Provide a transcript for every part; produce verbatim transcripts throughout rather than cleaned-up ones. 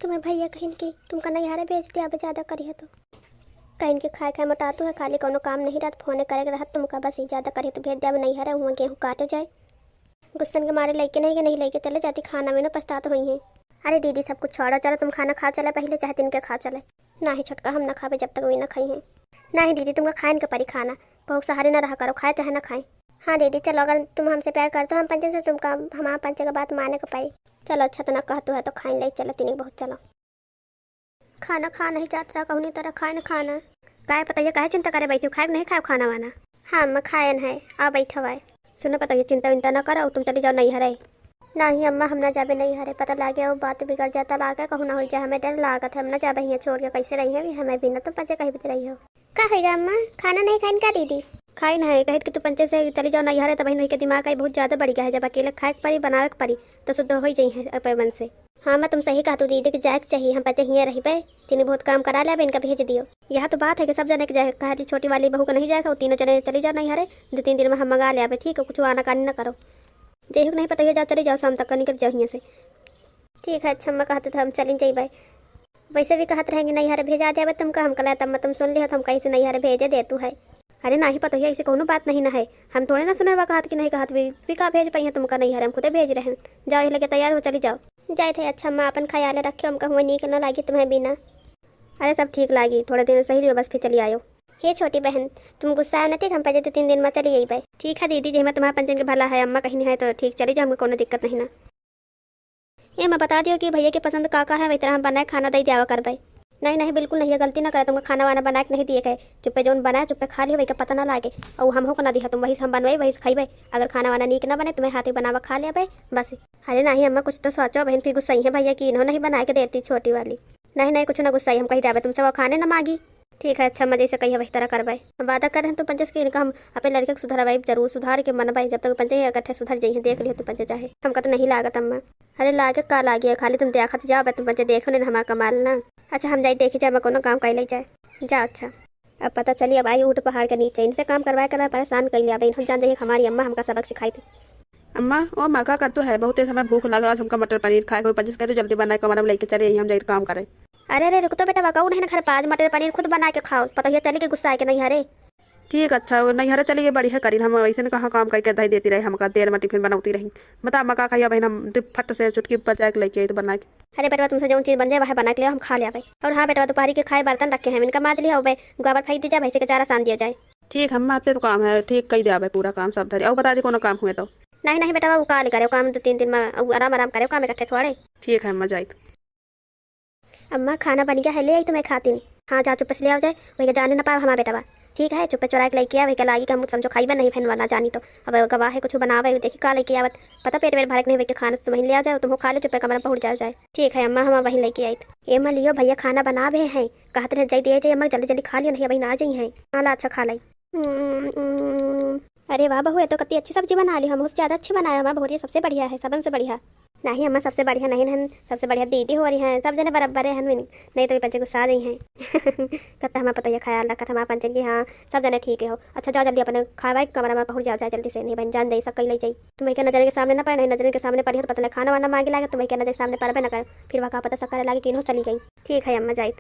तुम्हें भैया कहिन कि तुमका नैहरे भेज दिया, अब ज्यादा करिहे तो। कहिन कि खाए खाए मोटातू है, खाली कौनो काम नहीं रहत, फोने करे के रहत तुमका, बस ई ज्यादा करिहे तो भेज दिया, अब नैहरे हुआ गेहूँ काटे जाए। गुस्सन के मारे लइके नहीं के नहीं लइके चले जाती, खाना में ना पछतात हुई हैं। अरे दीदी, सब कुछ छोड़ो, चलो तुम खाना खा चले पहले, चाहे तिनके खा चले। नाही छोटका, हम ना खाबे जब तक वे ना खाई हैं। नाही दीदी, तुमका खाइन के परी खाना, कहू सहारे ना रहा करो, खाए चाहे ना खाए। हाँ दीदी, चलो, अगर तुम हमसे प्यार करते हो हम पंचे से, तुमका हमारा पंचे के बात माने के परी। चलो अच्छा, तो ना कहतू है तो खाइन ले चलो तीन बहुत, चलो। खाना खा नहीं जात रहा, कहूँ नहीं तरह खाए न खाना। काहे पतोहिया, काहे चिंता करे बैठी हो? खाए के नहीं खाए खाना वाना? हाँ अम्मा, खाएन है, आ बैठो आए। सुनो पतोहिया, चिंता विंता ना करो, तुम चली जाओ नैहरे। नहीं अम्मा, हम ना जाबे नैहरे, पता लागे वो बात बिगड़ जाता लागे, कहूँ ना हो जाए, हमें डर लागत है, हम ना जाबे हियाँ छोड़ के, कैसे रही है हमें बिना तुम पंचे कहीं भी रही हो। का होइगा अम्मा, खाना नहीं खाइन का दीदी? खाइन है, कहित कि तू पंचे से चली जाओ नैहरे, तब बहिन के दिमाग आई बहुत ज्यादा बढ़ गया है, जब अकेले खाए के परी, बनावे के परी, तो शुद्ध हो ही जाई है अपने मन से। हाँ, मैं तुम सही कहतू दीदी कि जाए के चाहिए, हम पंचे हियाँ रहिबे, तीनों बहुत काम करा लेबे, इनका भेज दियो। यह तो बात है कि सब जने के जाए, कहली छोटी वाली बहू के नहीं जाए, वो तीनों जने चली जाओ नैहरे, दो तीन दिन में हम मंगा लेबे, ठीक है, कुछ आनाकानी न करो। जेहू के नहीं पता, ये जाओ, चली जाओ, शाम तक निकल जाओ हियाँ से। ठीक है, अच्छा, अम्मा कहते तो हम चली जइबे। वैसे भी कहत रहेंगे नैहरे भेजा देबे तुमका, हम कहला तब तुम सुन लिया, तो हम कहीं से नैहरे भेजे देतू है। अरे नाही पतोहिया, ऐसे कौनो बात नहीं ना है, हम थोड़े ना सुने बा कहत कि नहीं कहत भी, भी का भेज पाई है तुमका नैहरे, हम खुदे भेज रहे हैं। जाओ, ये लगे तैयार हो, चली जाओ। जाए थे, अच्छा अम्मा, अपन ख्याल रखे, हमका हुआ नीक ना लागी तुम्हें बिना। अरे सब ठीक लागी, थोड़े दिन सही लियो, बस फिर चली आयो। हे छोटी बहन, तुम गुस्सा न, ठीक, हम पंचे दो तीन दिन में चली अइबे। ठीक है दीदी, जेहमा तुम्हारा पंचन के भला है, अम्मा कहीं है तो ठीक, चली जाओ, हमको कोनो दिक्कत नहीं ना। ए, मैं बता दियो कि भैया के पसंद का का है, वही तरह हम बनाए खाना दे दिया करबे। नहीं नहीं, बिल्कुल नहीं, ये गलती ना करे, तुमको खाना वाना बना के नहीं दिए के। चुप्पे जौन बनाए चुप्पे खा लियो, वही का पता ना लागे, और हमहू को ना दिया तुम, वही से हम बनवाई, वही से खाइबे। अगर खाना वाना नीक ना बने, तुम्हें हाथ ही बनावा खा लेबे बस। अरे नहीं अम्मा, कुछ तो सोचो बहन, फिर गुस्सा है भैया कि इन्हों नहीं बना के देती छोटी वाली। नहीं नहीं, कुछ ना गुस्सा, हम कही जाबे तुमसे, वो खाने ना मांगी। ठीक है, अच्छा अम्मा, जैसे कहिए वही तरह करबे। हम वादा कर रहे हैं तुम पंचे से कि इनका हम अपने लड़के को सुधरवाई, जरूर सुधार के मनबे, जब तक पंचे इकट्ठे सुधर जाइए, देख लियो तुम पंचे चाहे। हमका तो नहीं लागत अम्मा। अरे लागे का लागे, खाली तुम देखत जाओ, बे तुम पंचे देखो नहीं हमारा कमाल ना। अच्छा हम जाई देखी जाए, मैं कोनो काम कर ले जाए। जा अच्छा। अब पता चली अब आई ऊँट पहाड़ के नीचे, इनसे काम करवाए करवाए परेशान कर लिया, अब इन्हों जान जाइए हमारी अम्मा हमका सबक सिखाई थी। अम्मा, ओ अम्मा, का करतू है? बहुत तेज हमें भूख लगा, आज हमका मटर पनीर खाए के, पंचे से कह दो जल्दी बनाए, कमरा में लेके चले, हम जाए काम करे। अरे अरे, रुक तो बेटा, वकाऊ नहीं ना घर पर, आज मटर पनीर खुद बना के खाओ, पता ही चली कि गुस्सा है कि नहीं। अरे ठीक, अच्छा, वो नैहरे चली गई, बढ़िया करीन, हम ऐसे न कहाँ काम करके धई देती रहे, हमका देर में टिफिन बनौती रही। बता, अम्मा का कहिया बहन, हम दि-, फट से चुटकी बजा के लेके आई तो बना के। अरे बेटवा, तुमसे जौन चीज बन जाए, वह बना के ले, हम खा ले आवे। और हाँ बेटवा, दोपहरी के खाए बर्तन रखे हैं, इनका माज लिया, वो गोबर फेंक दीजिए, भैंसे के चारा सान दिया जाए। ठीक, हम आते तो काम है, ठीक कही दे आवे पूरा काम सब धरी। और बता दी, कोनो काम हुए तो? नहीं नहीं बेटवा, वो काल करे काम, दो तीन दिन में, वो आराम आराम करे काम इकट्ठे थोड़े। ठीक है, अम्मा जाइत। अम्मा, खाना बन गया है, ले आई तुम्हें खाती नहीं। हाँ, जा चुप्पे से ले आओ जाए, वही के जाने ना पाओ हमारा बेटवा। ठीक है, चुप्पे चोरा के लेके आ, वही के लागी कि हम समझो खाइबे नहीं, फैन वाला जानी तो। अब गवाह है, कुछ बनावे, देखी का लेके आवत, पता पेट वेट भरक नहीं, वही के खाना तुम्हें ले आ जाए, तुम खा लो, चुप्पे कमरा में पहुँच जाओ जाए। ठीक है अम्मा, हम वहीं लेके आई। ए अम्मा, लियो भैया खाना बना भी हैं, कहत रहे जाई दिए जाए अम्मा, जल्दी जल्दी खा लियो, नहीं अभी ना आ जाई हैं। हाँ ला, अच्छा खा लाई। हम्म, हम्म। अरे वाह बहू, ये तो कितनी अच्छी सब्जी बना ली, हम उससे ज्यादा अच्छी बनाया अम्मा, बहुत, ये सबसे बढ़िया है, सबन से बढ़िया। नहीं अम्मा, सबसे बढ़िया नहीं रहन, सबसे बढ़िया दीदी हो रही हैं, सब जने बराबर रहन, नहीं तो ये पंचे गुस्सा आ रही हैं। कत्ता हमारा पतोहिया ख्याल रखत हमारा पंचन की, हाँ, सब जने ठीक हो। अच्छा जाओ जल्दी अपने खाए वाए कमरा में पहुँच जाओ, जाए जल्दी से, नहीं बहन जान दे, सब कही ले जाई। तुम्हें क्या नजर के सामने ना पड़े, नहीं नजर के सामने पड़ी हो तो पता लगे खाना वाना मांगे लागे, तुम्हें क्या नजर के सामने पड़बे ना करे, फिर वह का पता शक्कर लागे कि इन्हों चली गई। ठीक है अम्मा जाइत।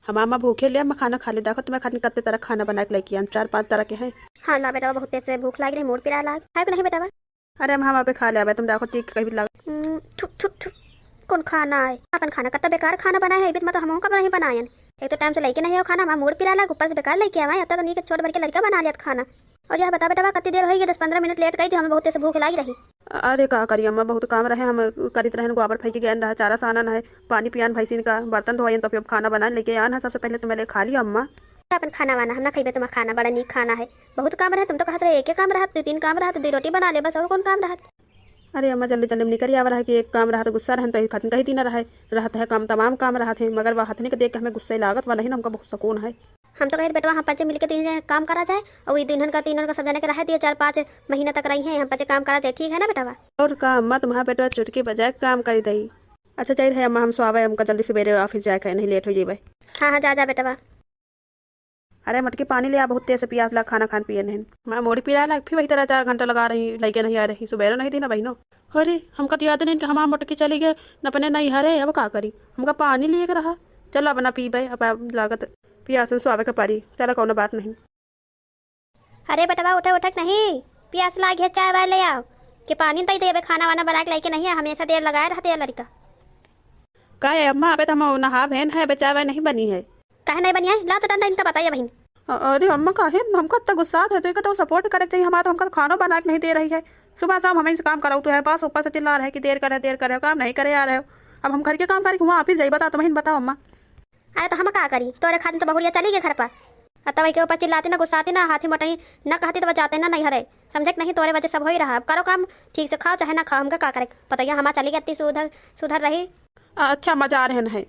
हमार माँ भूखे ले, मैं खाना खा ले। देखो तुम्हें खातिर कत्ते तरह खाना बना के लेके आन, चार पाँच तरह के हैं। हाँ ला बेटवा, बहुत तेज से भूख लाग रही, मूड़ पिरा लाग। खाए को नहीं बेटवा? अरे हम, हम आपे खा ले, तुम देखो चीख के कहीं भी लाग। हम्म, थु, थु, थु। कौन खाना है? अपन खाना कत्ता बेकार खाना बनाए है, इबित मतलब हमहू का नहीं बनायन। एक तो टाइम से लेके नहीं हो खाना, हमार मूड़ पिरा लाग, ऊपर से बेकार लेके आवा, अत्ता तो नहीं के छोट भर के लड़का बना लिया खाना। और यह बता बेटवा, कत्ती देर होई गई, दस पन्द्रह मिनट लेट कई थी, हमें बहुत तेज से भूख लाग रही। अरे का करी अम्मा, बहुत काम रहे, हम करित रहन, गोबर फेंकी गए रहे, चारा सानन है, पानी पियान भैंसिन का, बर्तन धोयन, तो फिर अब खाना बनान लेके आन है। सबसे पहले तुम्हें ले खा लियो अम्मा। अपन खाना वाना हम ना खइबे, तुम्हारा खाना बड़ा नीक खाना है। बहुत काम रहे, तुम तो कहत रहे एक ही काम रहत, दो तीन काम रहत, दो रोटी बना ले बस, और कौन काम रहत? अरे अम्मा, जल्दी जल्दी में निकल आवा रहा कि एक काम रहत, गुस्सा रहन तो खत्म कही दिन रहे, रहत है काम, तमाम काम रहत है, मगर वह हथनी के देख के हमें गुस्सा ही लागत, वह नहीं ना हमका बहुत सुकून है। हम तो कहे बेटवा, हम पंचे मिलके तीन जने काम करा जाए और ये दुल्हन का, तीनों का, सब जने के रहे दियो चार पाँच महीना तक रही हैं, हम पंचे काम करा जाए, ठीक है ना बेटवा? और का अम्मा, तुम्हारा बेटवा चुटकी बजाए काम करी दई। अच्छा जाहिर है अम्मा, हम स्वावे, हमका जल्दी सवेरे ऑफिस जाए के, नहीं लेट हो जेबे। हाँ हाँ, जा जा बेटवा। अरे मोटकी, पानी ले आ, बहुत तेज से पियास लाग, खाना खान पिए नहीं। मैं मोड़ी पिराए लाग, फिर वही तरह चार घंटा लगा रही, लइके नहीं आ रही, सुबेरो नहीं दी ना बहिनो। अरे हमका तो याद नहीं कि हमार मोटकी चली गए न अपने नैहरे, अब का करी, हमका पानी लिए के रहा। चल अब ना पीबे, अब लागत पियास में सोवे के परी। चल कौनो बात नहीं। अरे बेटवा, उठे उठे के नहीं, पियास लाग है, चाय वाय ले आओ। कि पानी दे देबे, खाना वाना बना के लेके नहीं है, हमेशा देर लगाए रहते हैं लड़का। का है अम्मा, अबे तो हम नहा भेन है, अबे चाय वाय नहीं बनी है। काहे नहीं बनी है? ला तो डंडा इनका बताइए बहिन। अ-, अरे अम्मा, काहे हमका इतना गुस्सा है? तो एक तो सपोर्ट करे के चाहिए हमारा, तो हमका तो खाना बना के नहीं दे रही है। सुबह शाम हमें से काम कराओ तो है, बस ऊपर से चिल्ला रहे कि देर करे, देर करे, काम नहीं करे आ रहे हो। अब हम घर के काम करी, वहाँ ऑफिस जाई, बता, तुम ही बताओ अम्मा। अरे तो हम का करी, तोरे खातिर तो बहुरिया चली गई घर पर। आ तब के ऊपर चिल्लाती ना, गुस्साती ना, हाथी मोटई ना कहती तो बजाते ना नहीं हरे। समझे कि नहीं, तोरे वजह सब हो ही रहा। अब करो काम, ठीक से खाओ चाहे ना खाओ, हमका का करे। पतैया हमार चली गई, सुधर सुधर रही। अच्छा, मजा आ रहे हैं।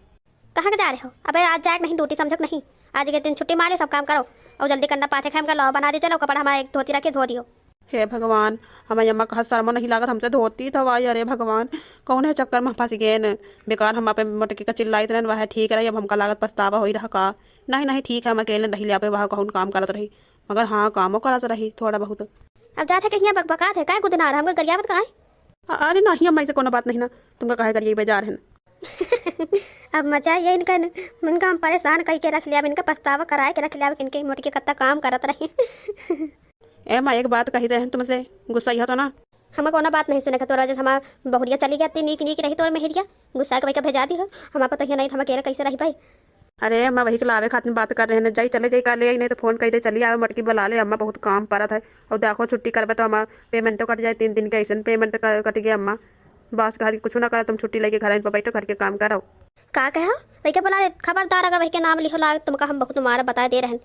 कहाँ के जा रहे हो? अबे आज जाए के नहीं ड्यूटी, समझे कि नहीं? आज के दिन छुट्टी मारे, सब काम करो और जल्दी करना, पाथे खाए हमका लाओ बना दियो, चलो कपड़ा हमारा एक धोती रखे धो दियो। हे भगवान, हमारी अम्मा का शर्म नहीं लागत, हमसे धोती धोवाई। अरे भगवान, कौन है चक्कर में फंस गए न? बेकार हम पे मोटकी का चिल्लाइत रहन, वह ठीक रही, अब हमका लागत पछतावा होई रहा का। नहीं, नहीं, ठीक है, हम अकेले रही ले पे, वह कौन काम करत रही, मगर हाँ, कामो करत रही थोड़ा बहुत। अब जात है कहिया बकबकात है, काय गुदनार, हमका गरियावत का है? अ-, अरे नहीं अम्मा, ऐसे कोनो बात नहीं ना, तुमका काहे करिए, बाजार है ना। अब मजा ये इनका न, इनका हम परेशान कई के रख लिया, अब इनका पछतावा कराए के रख लिया, अब इनके मोटकी कत्ता काम करत रही। ए माँ, एक बात कही दे तुमसे, गुस्सा यह तो ना? हमें कोनो बात नहीं सुने के, तोरा वजह से हमार बहुरिया चली गई, नीक नीक रही तोर मेहरिया, गुस्सा के भाई का भेजा दी हो, हमार पतोहिया नहीं तो हम अकेले कैसे रही भाई? अरे अम्मा, वही के लावे खातिर बात कर रहे हैं, जाई चले जाई, का ले आई, नहीं तो फोन कही दे, चली आवे, मोटकी बुला ले, अम्मा बहुत काम परत है। और देखो छुट्टी करबे तो हमार पेमेंटो कट जाए, तीन दिन के ऐसे पेमेंट क-, कट गया अम्मा। बस कहा कि कुछ ना करे, तुम छुट्टी लेके घर आइन पर बैठो, घर के काम करो। का कहो? वही के बुला ले, खबरदार अगर वही के नाम लिहो लाग, तुमका हम बहुत मारा बताए दे रहन।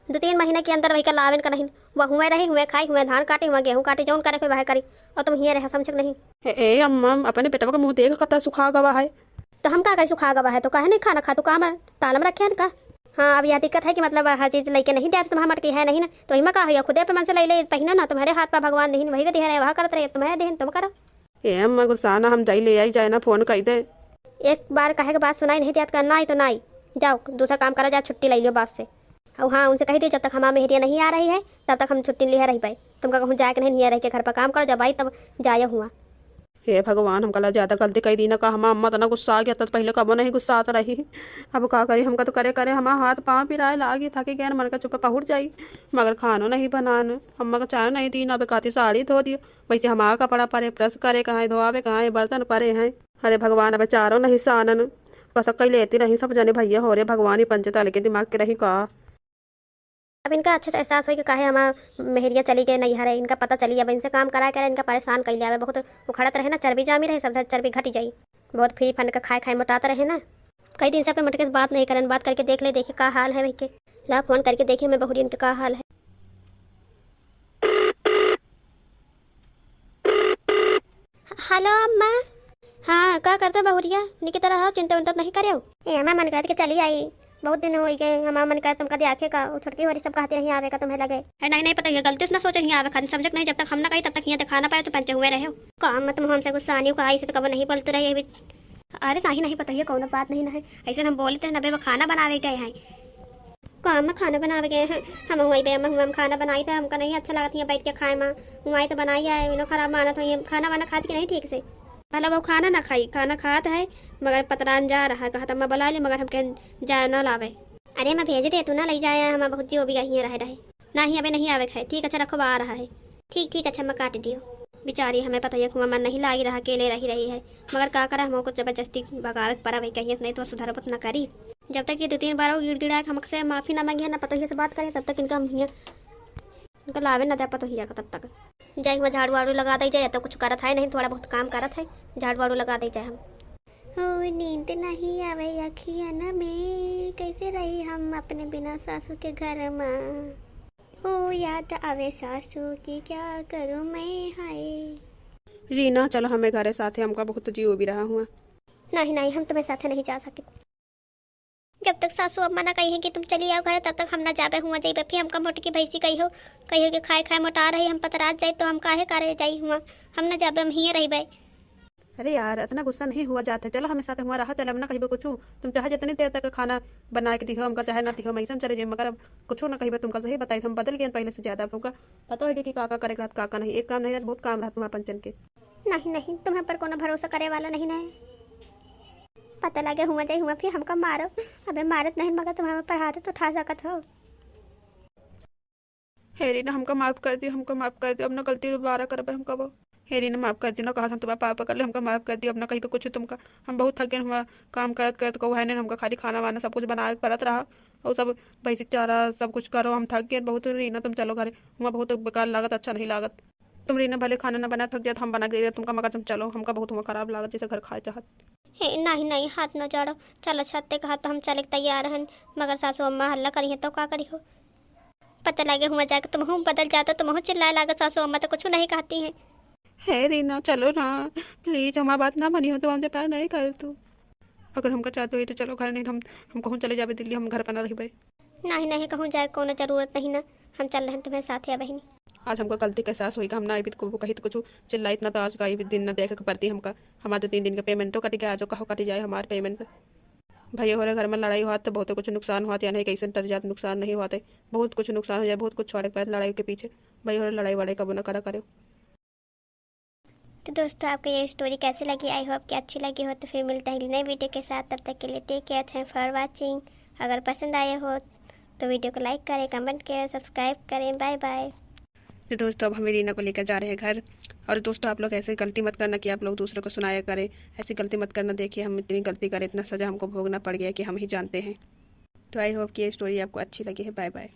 दो तीन महीना के अंदर वही के लावेन का नहीं, वह हुए रही, हुए खाई, हुए धान काटी, हुए गेहूं काटी, जौन करे कोई वह करी, और तुम हिये रहे, समझ के नहीं। ए, ए अम्मा, अपने बेटवा का मुंह देख कत्ता सुखा गवा है। तो हम का करी, सुखा गवा है तो काहे नहीं खाना खा, तू काम तालम रखे हैं का? हाँ, अब यह दिक्कत है कि मतलब हर चीज लेके नहीं दे, तुम्हारा मटकी है नहीं ना, तो इमा का है, खुदे पे मन से ले ले, पहिना ना, तुम्हारे हाथ पर भगवान नहीं, वही के दिहे रहे, वह करत रहे, तुम्हारे देहन तुम करो। ए अम्मा गुस्सा ना, हम जाई ले आई जाए ना, फोन कही दे। एक बार कहे के बात सुनाई नहीं दिया, करना आई तो ना आई, जाओ दूसरा काम करा जाए, छुट्टी ले लियो बात से। और हाँ, उनसे कही दियो जब तक हमार मेहरिया नहीं आ रही है तब तक हम छुट्टी लिहे रही पाए, तुमका कहूँ जाए के नहीं, नहीं रह के घर पर काम करो, जब आई तब जाए हुआ। हे भगवान, हम कला ज्यादा गलती कही दी ना का? हमार अम्मा तना गुस्सा आ गया, तब पहले कबो नहीं गुस्सा आता रही। अब का करी, हमका तो करे करे हमार हाथ पाँव पिराए लागी, थकी गए, मन का चुप पहुँच जाई, मगर खानो नहीं बनान, अम्मा का चाय नहीं दी ना, अब कहती साड़ी धो दियो। वैसे हमार कपड़ा परे, प्रेस करे कहाँ, धोआवे कहाँ, बर्तन परे हैं। अरे भगवान, अब चारो नहीं सानन, कसक कई लेती रही सब जने भैया हो रे भगवान, ये पंचतल के दिमाग के रही का? अब इनका अच्छा से एहसास होई कि काहे हमार मेहरिया चली गए नैहरे, इनका पता चली, अब इनसे काम कराए करे, इनका परेशान कइले आवे, बहुत उखड़त रहे ना, चर्बी जामी रहे, सब चर्बी घटी जाई, बहुत फ्री फंड का खाए खाए मोटात रहे ना। कई दिन से अपने मोटकी से बात नहीं करन, बात करके देख ले, देखी का हाल है वही के। ला फोन करके देखी मैं बहुरियन के का हाल है। हेलो अम्मा। हाँ, का करते बहुरिया? निकी तरह हो, चिंता उंता नहीं करे हो? ए अम्मा, मन करत के चली आई, बहुत दिन हो गए। हमार मन करत तुमका देखे का, वो छोटकी होरी सब कहती रही आवे का तुम्हें लगे। ए, नहीं, नहीं पता, ये गलती से ना सोचे ही आवे खातिर, समझक नहीं, जब तक हम ना कही तब तक हियाँ दिखा ना पाए तो पंचे हुए रहे हो। का अम्मा, तुम हमसे गुस्सा नहीं का? ऐसे तो कबो नहीं बोलते रहे अभी। अरे नहीं, नहीं पता, ये कौनो बात नहीं ना है, ऐसे हम बोलते हैं ना, अबे वो खाना बनावे गए हैं। काम में खाना बनावे गए हैं। हम हुआई बे, हम हुआ हम खाना बनाई था, हमका नहीं अच्छा लागत हियाँ बैठ के खाए में। हुआई तो बनाई है, इनो खराब मानत हो, ये खाना वाना खात के नहीं ठीक से। भला वो खाना ना खाई, खाना खात है, मगर पतरान जा रहा है, कहत अम्मा बुला ली, मगर हमके जाए ना लावे। अरे मैं भेज दे, तू ना ले जाए, हम बहुत जियो भी हियाँ रहे रहे। नहीं, अबे नहीं आवे के है। ठीक, अच्छा रखो, बा आ रहा है। ठीक, ठीक, अच्छा, मैं काट दियो। बेचारी, हमें पता है, कुआं मन नहीं लागी रहा, अकेले रही रही है, मगर का करे, हमको कुछ जबरदस्ती भगावे के पड़ा, वही कहिए, नहीं तो सुधरबत ना करी। जब तक ये दो तीन बार वो गिड़गिड़ाए के हमसे माफी ना मांगी है, ना पतोहिया से बात करे, तब तक इनका हम हियाँ, इनका लावे ना जा पतोहिया का, तब तक। जाए, वहाँ झाड़ू वाड़ू लगा दे जाए, तो कुछ करत है नहीं, थोड़ा बहुत काम करत है, झाड़ू वाड़ू लगा दे जाए हम। हो नींद नहीं आवे अखियन में, कैसे रही हम अपने बिना सासू के घर में। हो याद आवे सासू की, क्या करूँ मैं, हाय। रीना, चलो हमें घरे साथे, हमका बहुत जियो भी रहा हुआ। नहीं, नहीं, हम तुम्हें साथे नहीं जा सके। जब तक सासू अम्मा ना कही है कि तुम चली आओ घरे, तब तक हम ना जाबे हुआ जइबे। फिर हमका मोटकी भैंसी कही हो, कही हो कि खाए खाए मोटा रही, हम पतरात जाई तो हम काहे करे जाई हुआ, हम ना जाबे, हम हिये रहिबे। अरे यार, इतना गुस्सा नहीं हुआ जात है। चलो, हमें साथ हुआ रहा, चलो, अब ना कहिबे कुछ। तुम चाहे जितनी देर तक खाना बना के दिहो हमका, चाहे ना दिहो, हम ऐसन चले जाए, मगर अब कुछ ना कहिबे तुमका। सही बताई, हम बदल गए पहले से ज्यादा। अब हमका पता होइगे कि का का करे के रहत, का का नहीं। एक काम नहीं रहत, बहुत काम रहत तुम्हारे पंचन के। नहीं, नहीं, तुम्हें पर कोनो भरोसा करे वाला नहीं, नहीं। पता लगे हुआ जाए, हुआ फिर हमका मारो। अबे मारत नहीं, मगर तुम्हें पर हाथ तो उठा सकत हो। हे रीना, हमका माफ कर दियो, हमका माफ कर दियो, अब ना गलती दोबारा करबे हमका वो। हे रीना, माफ कर दियो ना, कहा हम तुम्हारा पाँव पकड़ ले, हमका माफ कर दियो, अब ना कहीं पे कुछ तुमका। हम बहुत थक गए, हुआ काम करत करत को है ने, हमका खाली खाना वाना सब कुछ बनाए के पड़त रहा, और सब भैंसी के चारा सब कुछ करो, हम थक गए बहुत। रीना, तुम चलो घरे, हुआ बहुत बेकार लागत, अच्छा नहीं लागत। तुम रीना भले खाना ना बना थक जात, हम बना के दे तुमका, मगर तुम चलो, हमका बहुत हुआ खराब लागत जैसे घर खाए चाहत। हे, नहीं, नहीं, हाथ न जोड़ो, चलो छत्ते कहा तो हम चले के तैयार हन, मगर सासू अम्मा हल्ला करी है तो का करी हो? पता लगे हुआ जाके तुमहू बदल जाता, तुमहू चिल्लाए लागत, सासू अम्मा तो कुछ नहीं कहती हैं। हे रीना, चलो ना, प्लीज, हमार बात ना मानी हो तो हमसे प्यार नहीं कर तू। अगर हमका चाहते हो तो चलो घर, नहीं तो हम, हम कहूँ चले जाबे दिल्ली, हम घर पर ना रहबे। नहीं, नहीं, कहूँ जाए कोनो जरूरत नहीं ना, हम चल रहे हैं तुम्हें साथ है बहिनी। आज हमका गलती का एहसास होइगा, हम ना अभी को कही तो कुछ चिल्लाई इतना तो आज का अभी दिन ना देखे के पड़ती हमका। हमार दो तीन दिन का पेमेंटो कट गया, आज कहो कट जाए हमार पेमेंट। भैया होरे घर में लड़ाई हुआ तो बहुत कुछ नुकसान हुआ, या नहीं कैसे डर जात नुकसान नहीं हुआ, बहुत कुछ नुकसान हो जाए, बहुत कुछ छोड़े के बाद लड़ाई के पीछे। भैया होरे लड़ाई वड़ाई कबो ना करा करे। तो दोस्तों, आपको ये स्टोरी कैसी लगी? आई होप कि अच्छी लगी हो। तो फिर मिलते हैं अगली नई वीडियो के साथ, तब तक के लिए take care, thank for watching. अगर पसंद आए हो तो वीडियो को लाइक करें, कमेंट करें, सब्सक्राइब करें। Bye bye. तो दोस्तों, अब हम रीना को लेकर जा रहे हैं घर। और दोस्तों, आप लोग ऐसे गलती मत करना कि आप लोग दूसरों को सुनाया करें, ऐसी गलती मत करना। देखिए, हम इतनी गलती करें, इतना सज़ा हमको भोगना पड़ गया कि हम ही जानते हैं। तो आई होप कि ये स्टोरी आपको अच्छी लगी है। Bye bye.